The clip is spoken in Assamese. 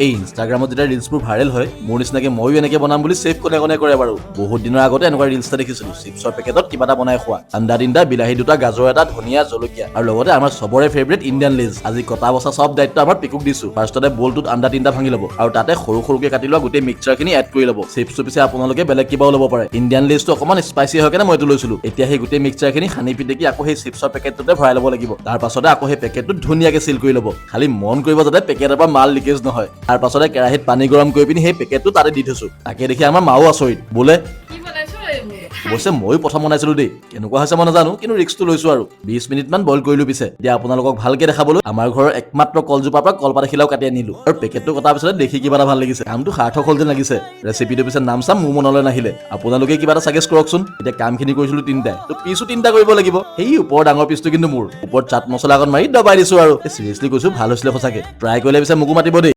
এই ইনষ্টাগ্ৰামত যেতিয়া ৰিলচবোৰ ভাইৰেল হয়, মোৰ নিচিনাকে ময়ো এনেকে বনাম বুলি ছেভ কোনে কোনে কৰে বাৰু? বহুত দিনৰ আগতে এনেকুৱা ৰিলচ এটা দেখিছিলো, চিপছৰ পেকেটত কিবা এটা বনাই খোৱা। আণ্ডা তিনিটা, বিলাহী দুটা, গাজৰ এটা, ধনিয়া, জলকীয়া আৰু লগতে আমাৰ চবৰে ফেভৰেট ইণ্ডিয়ান লেজ। আজি কটা বচা চব দায়িত্ব আমাৰ পিকুক দিছো। ফাৰ্ষ্টতে বলটোত আণ্ডা তিনিটা ভাঙি ল'ব আৰু তাতে সৰু সৰুকে কাটি লোৱা গোটেই মিক্সাৰখিনি এড কৰি ল'ব। চিপছটো পিছে আপোনালোকে বেলেগ কিবাও ল'ব পাৰে। ইণ্ডিয়ান লেজটো অকণমান স্পাইচি হয় কাৰণে মই এইটো লৈছিলো। এতিয়া সেই গোটেই মিক্সাৰখিনি সানি পিটিকি আকৌ সেই চিপছৰ পেকেটটোতে ভৰাই ল'ব লাগিব। তাৰ পাছতে আকৌ সেই পেকেটটোত ধুনীয়াকে চিল কৰি ল'ব। খালি মন কৰিব যাতে পেকেটৰ পৰা মাল লিকেজ নহয়। তাৰ পাছতে কেৰাহীত পানী গৰম কৰি পিনি সেই পেকেটটো তাতে দি থৈছো। তাকে দেখি আমাৰ মাও আচৰিত বোলে। কি বনাইছ এইবোৰ? অৱশ্যে ময়ো প্ৰথম বনাইছিলো দেই। কেনেকুৱা হৈছে মই নাজানো, কিন্তু ৰিস্কটো লৈছো আৰু 20 মিনিটমান বইল কৰিলো। পিছে এতিয়া আপোনালোকক ভালকে দেখাবলৈ আমাৰ ঘৰৰ একমাত্ৰ কলজোপাৰ পৰা কলপাত এখিলাও কাটি আনিলো। আৰু পেকেটটো কটাৰ পিছতে দেখি কিবা এটা ভাল লাগিছে। কামটো সাৰ্থক হ'ল যেন লাগিছে। ৰেচিপিটো পিছে নাম চাম মোৰ মনলৈ নাহিলে। আপোনালোকে কিবা এটা ছাজেষ্ট কৰকচোন। এতিয়া কামখিনি কৰিছিলো তিনিটাই, তো পিছো তিনিটা কৰিব লাগিব। সেই ওপৰৰ ডাঙৰ পিচটো কিন্তু মোৰ। ওপৰত চাট মছলা অকণ মাৰি দবাই দিছো। আৰু চিৰিয়াছলি কৈছো, ভাল হৈছিলে সঁচাকে। ট্ৰাই কৰিলে পিছে মোকো মাতিব দেই।